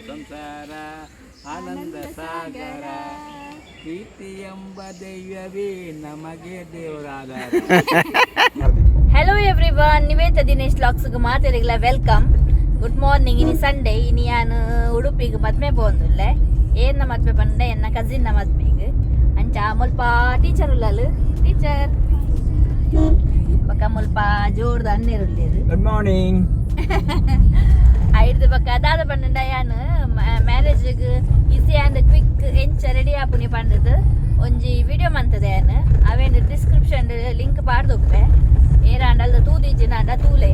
ಸಂಸಾರ ಆನಂದ ಸಾಗರ, ಪ್ರೀತಿ ಎಂಬ ದೈವವೇ ನಮಗೆ ದೇವರಾಧಾರ. ಹಲೋ ಎವ್ರಿವನ್, ನಿವೇತ ದಿನೇಶ್ ವ್ಲಾಗ್ಸ್ಗೆ ಮಾತೆರಿಗ್ಲ welcome. Good morning. ಇನಿ ಸಂಡೇ. ಇನಿ ಯಾನ್ ಉಡುಪಿಗೆ ಮದ್ಮೆ ಪೋಂದುಲ್ಲೆ. ಏನ ಮದ್ಮೆ ಪಂಡೆ, ಎನ್ನ ಕಸಿನ್ನ ಮದ್ಮೆಗೆ. ಅಂಚ ಮುಲ್ಪ ಟೀಚರ್ ಉಲ್ಲಲು, ಟೀಚರ್ ಬೊಕ ಮುಲ್ಪ ಜೋರ್ದ ಅಣ್ಣೆರುಲ್ಲೇರು. Good morning. ಐಡ್ದು ಬೊಕ ದಾದ ಪಂಡ, ಯಾನ್ ಮ್ಯಾರೇಜ್ಗ್ ಈಸಿ ಆ್ಯಂಡ್ ಕ್ವಿಕ್ ಎಂಚ ರೆಡಿ ಆಪುನಿ ಪಂಡದು ಒಂಜಿ ವಿಡಿಯೋ ಮಂತದೆ ಯಾನ್. ಅವೇನು ಡಿಸ್ಕ್ರಿಪ್ಷನ್ ಲಿಂಕ್ ಪಾಡ್ದೊಪ್ಪೆ. ಏರಾಂಡಲ್ದ ತೂದಿಜ್ಜಿನಾಂಡ ತೂಲೆ.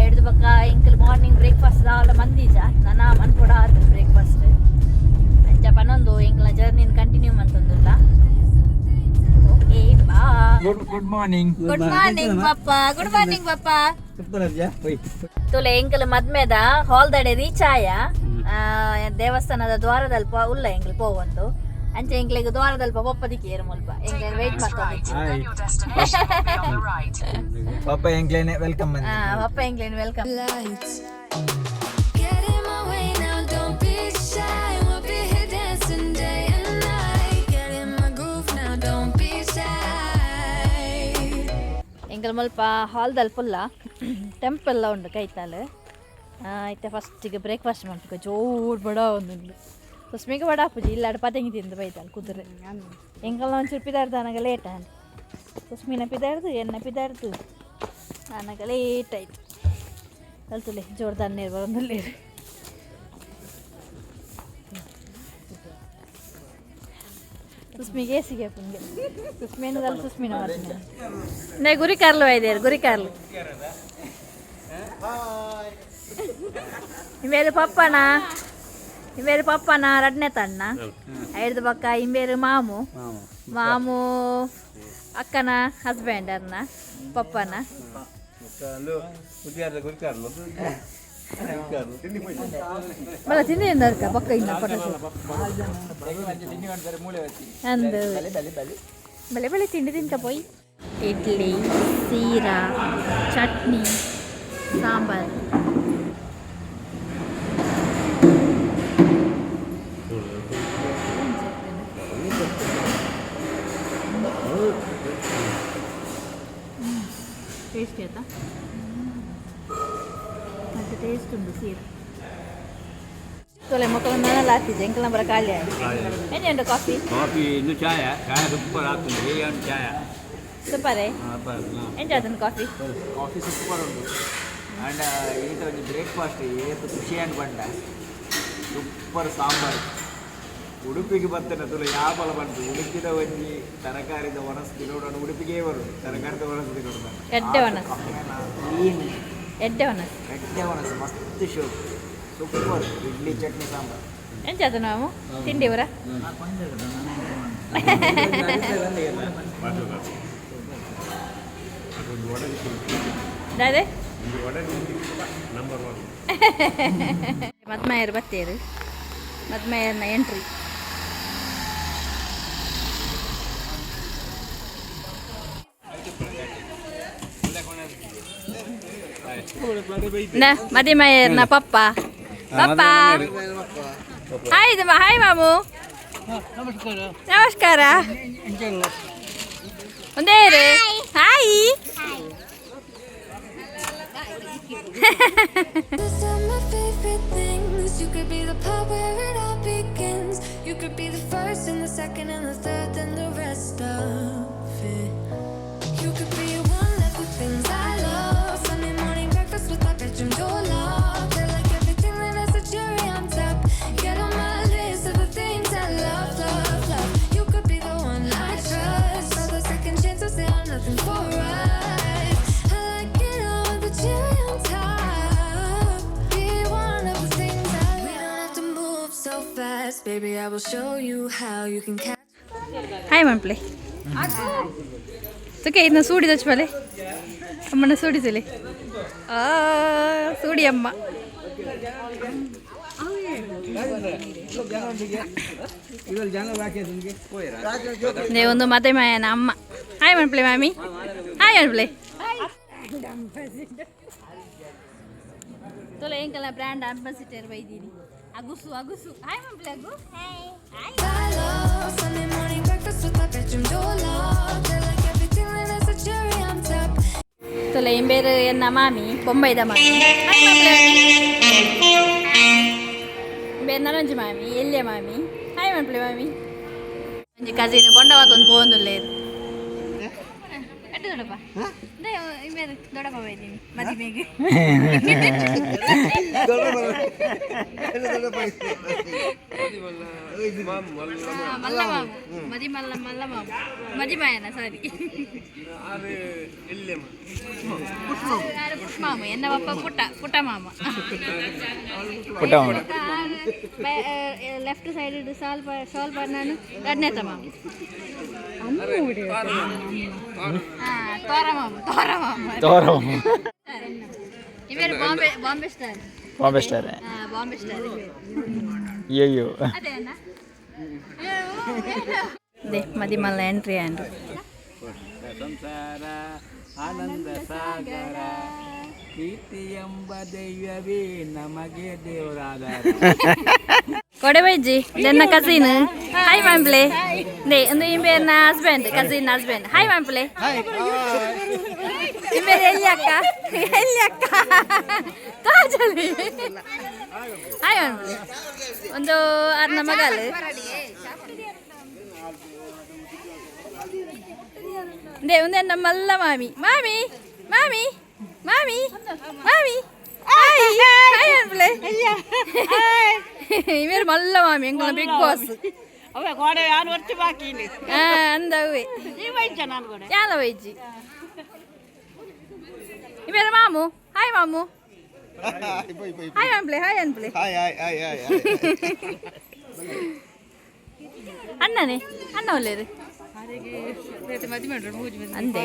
ಐಡ್ದು ಬೊಕ ಎಂಕಲ್ ಮಾರ್ನಿಂಗ್ ಬ್ರೇಕ್ಫಾಸ್ಟ್ ದಾಲ ಮಂದೀಜ, ನನ ಮನ್ಪೊಡ ಆತು ಬ್ರೇಕ್ಫಾಸ್ಟ್. ಅಂಚ ಪನೊಂದು ಎಂಕಲ್ನ ಜರ್ನಿನ ಕಂಟಿನ್ಯೂ ಮಂತೊಂದುಲ್ಲ. ಓಕೆ, ಬಾ. Good good morning. Good morning ಪಪ್ಪ, ಗುಡ್ ಮಾರ್ನಿಂಗ್ ಪಪ್ಪ. ತುಲೆ, ಎಂಕಲ್ ಮದ್ಮೆದ ಹಾಲ್ ದಡೆ ರೀಚ್ ಆಯ. ದೇವಸ್ಥಾನದ ದ್ವಾರದಲ್ಪ ಉಲ್ಲ ಎಂಕಲ್ ಪೋವೊಂದು. ಅಂಚೆ ಎಂಕ್ಲೆಗ್ ದ್ವಾರದಲ್ಪ ಪೊಪ್ಪ ದಿಕ್ಕಿಯರು. ಮುಲ್ಪ ಎಂಕ್ಲೆನ್ ವೇಟ್ ಮಾಡ್ಕೊಂಡು. ಪಾಪ ಎಂಕ್ಲೇನೆ welcome. ಪಪ್ಪ ಎಂಕ್ಲೆನ್ welcome. Lights. Get in my way now, don't be shy. We'll be here dancing day and night. Get in my groove now, don't be shy. ಎಂಕಲ್ ಮುಲ್ಪ ಹಾಲ್ದಲ್ಪ ಉಲ್ಲ, ಟೆಂಪಲ್ ಉಂಡು ಕೈತಾಲ್. ಇತ್ತೆ ಫಸ್ಟಿಗೆ ಬ್ರೇಕ್ಫಾಸ್ಟ್ ಮಾಡ್ಬೇಕು. ಜೋರು ಬಡ ಒಂದುಂಡು. ಸುಸ್ಮಿಗೆ ಬಡ ಪೂಜೆ ಇಲ್ಲಾಡ ಪತಂಗಿ ತಿಂದು ಬೈತಾಲ್ ಕುದುರೆ. ಎಂಕಲ್ನ ಒಂಚೂರು ಪಿದಾರ್ದು ಅನಗ ಲೇಟ್ ಆಂಡ್. ಸುಸ್ಮಿನ ಪಿದಾರ್ದು, ಎನ್ನ ಪಿದಾರ್ದು ಆನಗ ಲೇಟ್ ಆಯ್ತು. ಕಲ್ತುಲೆ, ಜೋರು ತಣ್ಣೀರು ಬರೋದಿಲ್ಲ. ಸುಸ್ಮಿಗೆ ಏಸಿಗೆ ಪುಂಗೆ ಸುಸ್ಮಿನ ಸುಸ್ಮಿನ ಮಾಡ್ತೀನಿ. ನೇ ಗುರಿ ಕಾರ್ಲು ವೈದ್ಯರು, ಗುರಿ ಕಾರ್ಲು. ಇಂಬೇರು ಪಪ್ಪನ, ಇಂಬೇರು ಪಪ್ಪನ ರಡ್ನೆ ತಣ್ಣ. ಐಡ್ದು ಪಕ್ಕ ಇಂಬೇರು ಮಾಮು, ಮಾಮು ಅಕ್ಕನ ಹಸ್ಬೆಂಡ್ ಅರ್ನ ಪಪ್ಪನ. ಗುರಿಕಾರ್ಲು. ಬಲ ತಿಂಡಿ ಅರ್ಕ ಪಕ್ಕ ಇನ್ನ ಪಟಸು ಅಂದು. ಬಲೆ ಬಲೆ, ತಿಂಡಿ ತಿಂತ ಪೋಯ್. ಇಡ್ಲಿ, ಸೀರಾ, ಚಟ್ನಿ, ಸಾಂಬಾರ್. ಟೇಸ್ಟಿ ಆಯ್ತಾ? ಮತ್ತೆ ಟೇಸ್ಟ್ ಉಂಟು ಸೀರಾ. ತೊಲೆ ಮೊಕ್ಕಳ ನನಲ್ಲ ಹಾಕಿದ್ದೆ. ಎಂಕಲ್ ನಂಬರ ಖಾಲಿ ಆಯ್ತು. ಏನುಂಟು ಕಾಫಿ? ಕಾಫಿ ಇನ್ನು ಚಾಯ, ಚಾಯ ಸೂಪರ್ ಆಗ್ತದೆ. ಏನು ಚಾಯ! ಸೂಪರೇ. ಎಂಚ ಆತನ ಕಾಫಿ? ಕಾಫಿ ಸೂಪರ್ ಉಂಟು. ಆ್ಯಂಡ್ ಈತ ಒಂಜಿ ಬ್ರೇಕ್ಫಾಸ್ಟ್ ಏತ್ ಖುಷಿ ಆಂಡ್ ಪಂಡ, ಸೂಪರ್ ಸಾಂಬಾರ್. ಉಡುಪಿಗೆ ಬತ್ತನ ತುಲ ಯಾಪಲ ಬಂತು, ಉಡುಪಿದ ಒಂಜಿ ತರಕಾರಿದ ಒಣಸು ತಿನ್ನೋಡು. ಉಡುಪಿಗೆ ಬರು, ತರಕಾರಿದ ಒಣಸು ತಿನ್ನೋಡು. ಎಡ್ಡೆ ಒಣಸು. ಕ್ಲೀನ್. ಎಡ್ಡೆ ಒಣಸು. ಎಡ್ಡೆ ಒಣಸು, ಮಸ್ತ್ ಶೋ, ಸೂಪರ್ ಇಡ್ಲಿ, ಚಟ್ನಿ, ಸಾಂಬಾರ್. ಎಂಚ ಆತ ನಾವು ತಿಂಡಿ ಅವರ? ದಾದೆ ಮದ್ಮಾಯರು ಬತ್ತೇರು. ಮದ್ಮಾಯರ್ನ ಎಂಟ್ರಿ. ಮದಿಮಯರ್ನ ಪಪ್ಪ. Papa, hi. ಇದು ಹಾಯ್ ಮಾಮು. ನಮಸ್ಕಾರ. ಒಂದೇ. Hi. List of my favorite things. You could be the part where it all begins. You could be the first and the second and the third and the rest of it. You could be one of the things I love. Sunday morning breakfast with my bedroom door locked. I like everything that has a cherry on top. Get on my list of the things I love, love, love. You could be the one I trust. All the second chances, they are nothing for us. I like it all with the cherry on top. Be one of the things I We don't have to move so fast, baby. I will show you how you can catch. Hi ಮನ್ಪ್ಲೆ ತುಕೆ ಇದನ್ನ ಸೂಡಿ ದಚ್ಪಲೆ ಅಮ್ಮನ ಸೂಡಿಸಲಿ. ಆ ಸೂಡಿ ಅಮ್ಮ. ಒಂದು ಮದೆ ಮಾಯನ ಅಮ್ಮ. Hi ಮನ್ಪ್ಲೆ ಮಾಮಿ, hi ಮನ್ಪ್ಲೆ. ತೊಲೆ ಎಂಕಲ್ನ ಬ್ರ್ಯಾಂಡ್ ಅಂಬಾಸಿಡರ್ ಬೈದೀನಿ. ಅಗುಸು ಅಗುಸು ಹಾಯ್ ಮಂಪ್ಲೆ ಅಗು hi. I love Sunday morning breakfast with my bedroom door locked. I like everything that has a cherry on top. ತೊಲೆ ಇಂಬೇರು ಎನ್ನ ಮಾಮಿ, ಬೊಂಬೈದ ಮಾಮಿ. ಹಾಯ್ ಮಾಮ್ಲೆ. ಇಂಬೇರು ನನೊಂಜಿ ಮಾಮಿ, ಎಲ್ಯ ಮಾಮಿ. ಹಾಯ್ ಮನ್ಪ್ಲೆ ಮಾಮಿ. ಒಂಜಿ ಕಸಿನ್ ಬೊಂಡವಾತೊಂದು ಪೋವೊಂದುಲ್ಲೇರು. ಅಡ್ಡು ದೊಡ್ಡಪ್ಪ they ಇಂಬೇರು ದೊಡ್ಡಪ್ಪ ಬೈದೀನಿ ಮದಿಮೆಗೆ. ಮಲ್ಲ ಮಾಮು ಮದಿ ಮಲ್ಲ ಮಲ್ಲ ಮಾಮು ಮದಿಮಾಯನ ಸಾರಿ. ಆರು ಪುಟ್ಟ ಮಾಮ ಎನ್ನ ಪಪ್ಪ ಪುಟ್ಟ ಪುಟ್ಟ ಮಾಮ. ಪುಟ್ಟ ಮಾಮ. ಲೆಫ್ಟ್ ಸೈಡ್ ಸಾಲ್ ಸಾಲ್ ನಾನು ಎರಡನೇ ಮಾಮ. ಹಾ, ತೋರ ಮಾಮ, ತೋರ ಮಾಮ. ತೋರ. ಇವೇರು ಬಾಂಬೆ ಬಾಂಬೆ ಸ್ಟಾರ್. ಬಾಂಬೆ ಸ್ಟಾರ್. ಹಾ, ಬಾಂಬೆ ಸ್ಟಾರ್. ಅಯ್ಯೋ. ಅದೇ ಅಣ್ಣ they ಮದಿಮಲ್ಲ ಎಂಟ್ರಿ ಆಂಡ್ ಸಂಸಾರ ಆನಂದ ಸಾಗರ, ಪ್ರೀತಿ ಎಂಬ ದೈವವೇ ನಮಗೆ ದೇವರಾದ. ಕೊಡೆ ಬೈಜಿ ನನ್ನ ಕಸಿನ್. ಹಾಯ್ ಮಾಂಪ್ಲೆ they. ಒಂದು ಇಂಬೇರ್ನ ಹಸ್ಬೆಂಡ್, ಕಸಿನ್ ಹಸ್ಬೆಂಡ್. ಹಾಯ್ ಮಾಂಪ್ಲೆ. ಇಂಬೇರ್ ಎಲ್ಲಿ ಅಕ್ಕ, ಎಲ್ಲಿ ಅಕ್ಕ ತಾಜಲಿ. ಹಾಯ್ ಮಾಂಪ್ಲೆ. ಒಂದು ಅರ್ನ ಮಗಲು they. ಒಂದು ನಮ್ಮಲ್ಲ ಮಾಮಿ ಮಾಮಿ ಮಾಮಿ ಮಾಮಿ ಮಾಮಿ. Hi hi ಮಾಂಪ್ಲೆ. ಇವೇರು ಮಲ್ಲ ಮಾಮಿ, ಎಂಕಲ್ನ ಬಿಗ್ ಬಾಸ್. ಅವೇ ಗೋಡೆ ಯಾನು ವರ್ಷ ಬಾಕಿ ಇಲ್ಲಿ. ಹಾ, ಅಂದವೇ. ಈ ವೈದ್ಯ ನಾನು ಗೋಡೆ. ಯಾಲ ವೈಜಿ. ಇವೇರ ಮಾಮು. ಹಾಯ್ ಮಾಮು. ಹಾಯ್ ಅನ್ಪ್ಲೆ, ಹಾಯ್ ಅನ್ಪ್ಲೆ. Hi hi hi hi hi. ಅಣ್ಣನೇ, ಅಣ್ಣ ಒಳ್ಳೇದು ಅಂದೆ.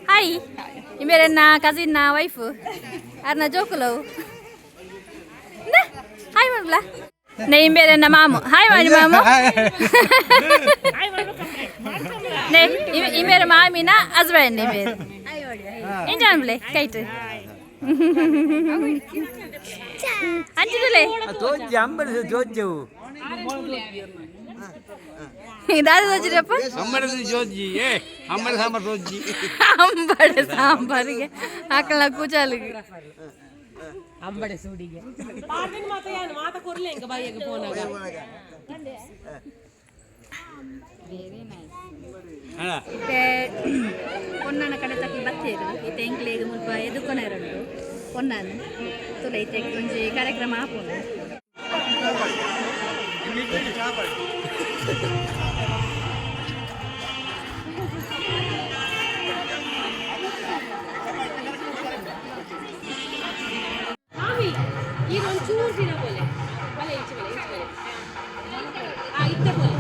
ಹಾಯ್. ಇಮೇರನ್ನ ಕಸಿನ್ನ ವೈಫ್ ಅರ್ನ ಜೋಕುಲವು. ಹಾಯ್ ಮಗ್ಲ ನೇ. ಇಂಬೇರನ್ನ ಮಾಮು. ಹಾಯ್ ಮಾಡಿ ಮಾಮು. ನೇ ಇಮೇರ ಮಾಮಿನ ಹಸ್ಬೆಂಡ್ ಇಮೇರು. ಎಂಜಾನ್ಬ್ಲೆ ಕೈಟ್ ಅಂಚಿದುಲೆ. ತೋಜಿ ಅಂಬರೀಷ್ ಜೋಜ್ಜವು. ದಾದ ತೋಜಿರಪ್ಪ. ಅಂಬರೀಷ್ ಜೋಜಿ ಏ ಅಂಬರೀಷ್ ಸಾಂಬಾರ್ ಜೋಜಿ. ಅಂಬಡೆ ಸಾಂಬಾರಿಗೆ ಹಾಕಲ್ಲ ಕೂಚಾಲಿಗೆ. ಪಾರ್ದಿನ ಮಾತ ಯಾನು ಮಾತ ಕೊರ್ಲೆ ಇಂಕ ಬಾಯಿಗೆ ಫೋನಾಗ. ಇತ್ತೆ ಪೊನ್ನನ ಕಡೆ ತಕ್ಕ ಬತ್ತೇರು. ಇತ್ತೆ ಎಂಕ್ಲೆಗ್ ಮುಲ್ಪ ಎದುಕೊನೆರುಂಡು ಪೊನ್ನನ್ ತುಲೆ. ಇತ್ತೆ ಒಂಜಿ ಕಾರ್ಯಕ್ರಮ ಆಪುಂಡು. ಮಾಮಿ, ಈ ಒಂಚೂರು ದಿನ ಬೋಲೆ ಬಲೆ ಇಂಚು ಬಲೆ ಇಂಚು ಬಲೆ. ಆ ಇತ್ತೆ ಬೋಲೆ.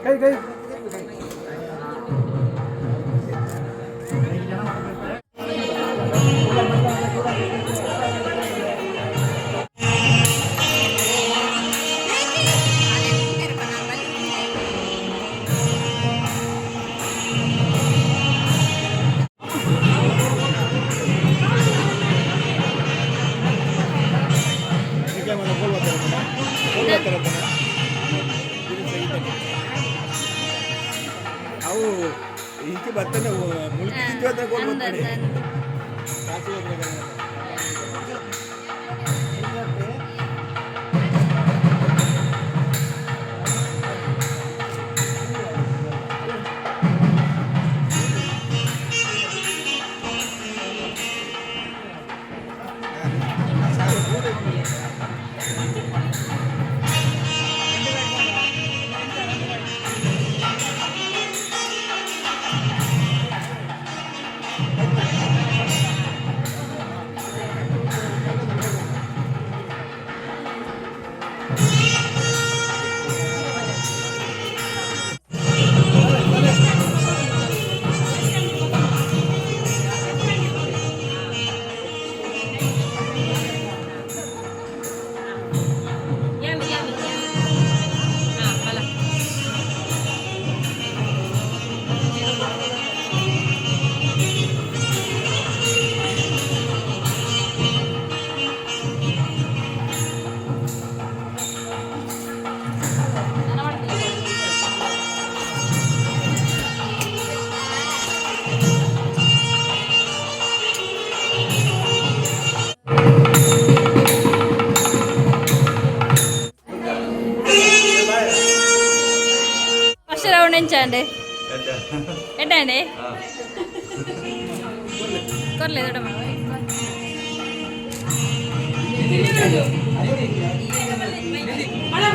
ಕೈ ಕೈ. ಅವು ಈಚೆ ಬರ್ತಾನೆ ಮುಳುಗಿ ಗೋಲ್ ಬರ್ತಾನೆ. Yummy, yummy, yummy. ಹಾ, ಬಲ. ಫಸ್ಟ್ ರೌಂಡ್ ಎಂಚಾಂಡೆ ಎಡ್ಡಾಂಡೆ ಕೊರ್ಲೆ ದೊಡ್ಡಮ್ಮ. ಬಲ.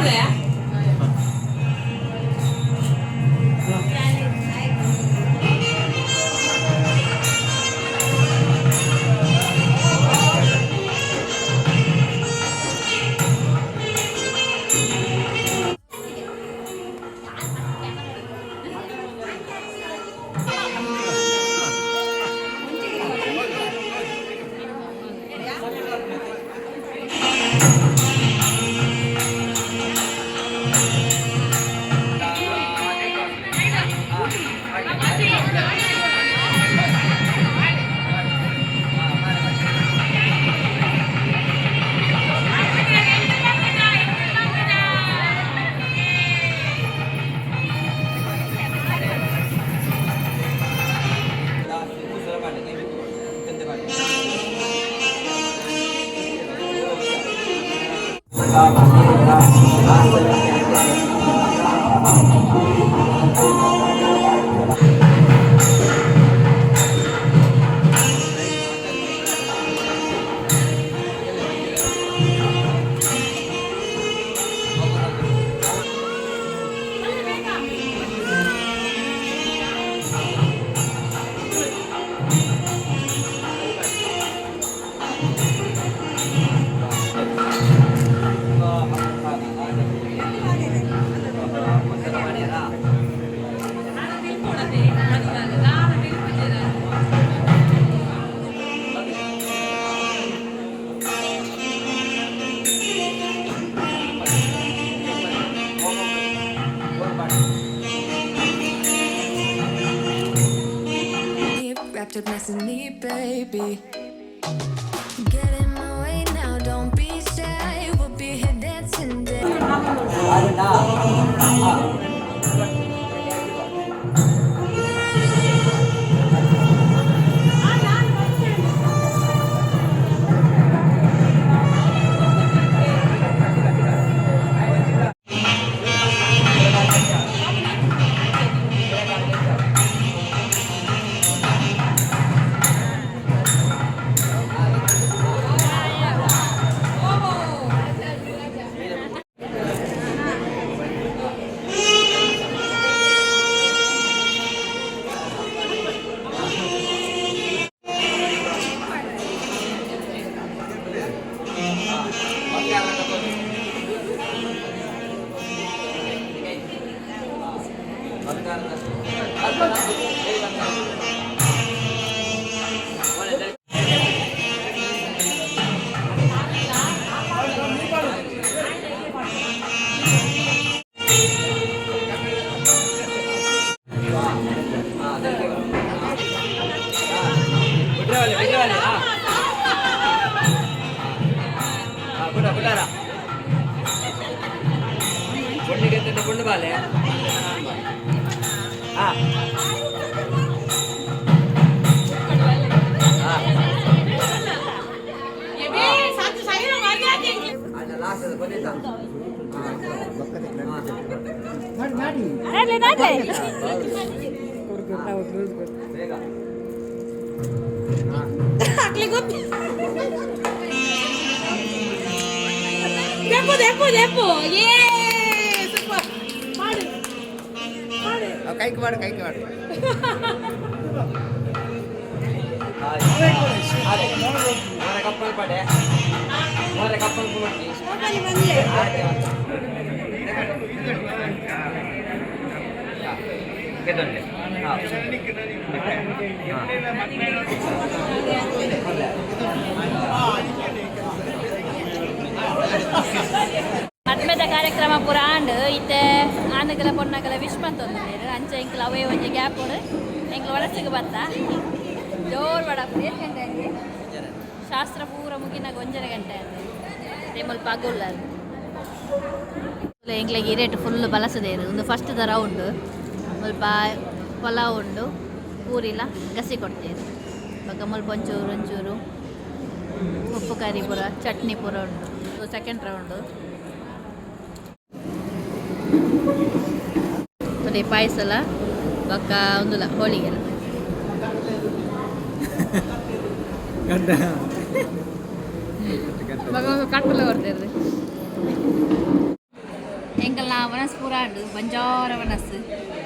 Wrapped up nice and neat, baby. Get in my way now, don't be shy. We'll be here dancing. Day. ನಡ್ಲೆ ನಡ್ಲೆ. ದೆಪ್ಪು ದೆಪ್ಪು ದೆಪ್ಪು ಏ ಸೂಪರ್ ಮಾಡು ಮಾಡು. ಕೈಕ್ ಮಾಡು, ಕೈಕ್ ಮಾಡು. ಮದ್ಮೆದ ಕಾರ್ಯಕ್ರಮ ಪೂರ ಆಂಡ್. ಇತ್ತೆ ಆನಗಲ ಪೊನ್ನಗಲ ವಿಶ್ ಮಂತೊಂದುಲ್ಲೆರ್. ಅಂಚ ಎಂಕ್ಲ ಅವೇ ಒಂಜಿ ಗ್ಯಾಪ್ ಉಂಡು. ಎಂಕ್ಲ ವನಸ್‌ಗ್ ಬತ್ತ. ಜೋರ್ ಬಡಪು. ಏತ್ ಗಂಟೆ ಆಂಡ್? ಶಾಸ್ತ್ರ ಪೂರ ಮುಗಿನಾಗ 1.5 ಗಂಟೆ ಆಂಡ್. ಅದೇ ಮುಲ್ಪ ಅಗುಲ್ಲರ್. ಎಂಕ್ಲೆಗ್ ಇರೇಟ್ ಫುಲ್ ಬಲಸದೇರು. ಒಂದು ಫಸ್ಟ್ ದ ರೌಂಡ್. ಮುಲ್ಪ ಪಲಾವ್ ಉಂಡು, ಪೂರಿಲ ಗಸಿ ಕೊಡ್ತೇವೆ. ಬೊಕ್ಕ ಮುಲ್ಪ ಒಂಚೂರು ಒಂಚೂರು ಉಪ್ಪು ಕರಿ ಪೂರ, ಚಟ್ನಿ ಪೂರ ಉಂಡು. ಸೆಕೆಂಡ್ ರೌಂಡ್ ಅದೇ ಪಾಯಸಲ ಬೊಕ್ಕ ಒಂದುಲ ಹೋಳಿಗೆಲ. ಗಂಡ. ಕಟ್ಟಲ ಕೊಡ್ತೇವೆ. ಎಂಕಲ್ನ ವನಸ್ ಪೂರ ಉಂಡು. ಬಂಜಾರ ವನಸ್,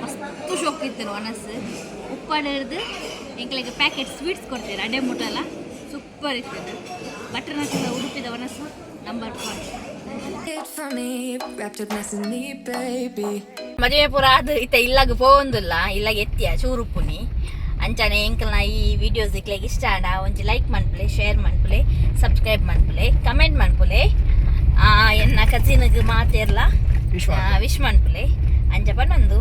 ಮಸ್ತ್ ಶೋಕ್ ಇತ್ತು ವನಸ್. ಉಪ್ಪಾಡು ಹಿಡ್ದು ಎಂಕಲಿಗೆ ಪ್ಯಾಕೆಟ್ ಸ್ವೀಟ್ಸ್ ಕೊಡ್ತೀರ. ಅಡೆ ಮುಟ್ಟಲ್ಲ, ಸೂಪರ್ ಇತ್ತು. ಬಟರ್ನಟ್ ಉಡುಪಿದ ವನಸ್ಸು number 1. It for me, wrapped up nice and neat, baby. ಮದುವೆ ಪೂರ ಅದು ಇತ್ತ ಇಲ್ಲಾಗ ಪೋವೊಂದುಲ್ಲ, ಇಲ್ಲಾಗ ಎತ್ತಿಯ ಚೂರುಪ್ಪುನಿ. ಅಂಚನೆ ಎಂಕಲ್ನ ಈ ವಿಡಿಯೋಸ್ ಇಕ್ಲೆಗ್ ಇಷ್ಟ ಆಂಡ ಒಂಜಿ ಲೈಕ್ ಮನ್ಪುಲೆ, ಶೇರ್ ಮನ್ಪುಲೆ, ಸಬ್ಸ್ಕ್ರೈಬ್ ಮನ್ಪುಲೆ, ಕಮೆಂಟ್ ಮನ್ಪುಲೆ. ಎನ್ನ ಕಸಿನ್ಗ್ ಮಾತೆರ್ಲ ವಿಶ್ ಮನ್ಪುಲೆ. ಅಂಚ ಪನ್ನೊಂದು,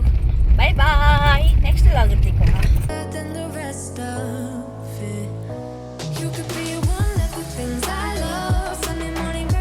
ಬೈ ಬಾಯ್, ನೆಕ್ಸ್ಟ್ ವ್ಲಾಗ್ ತಿಕ್ಕೊಣ. Than the rest of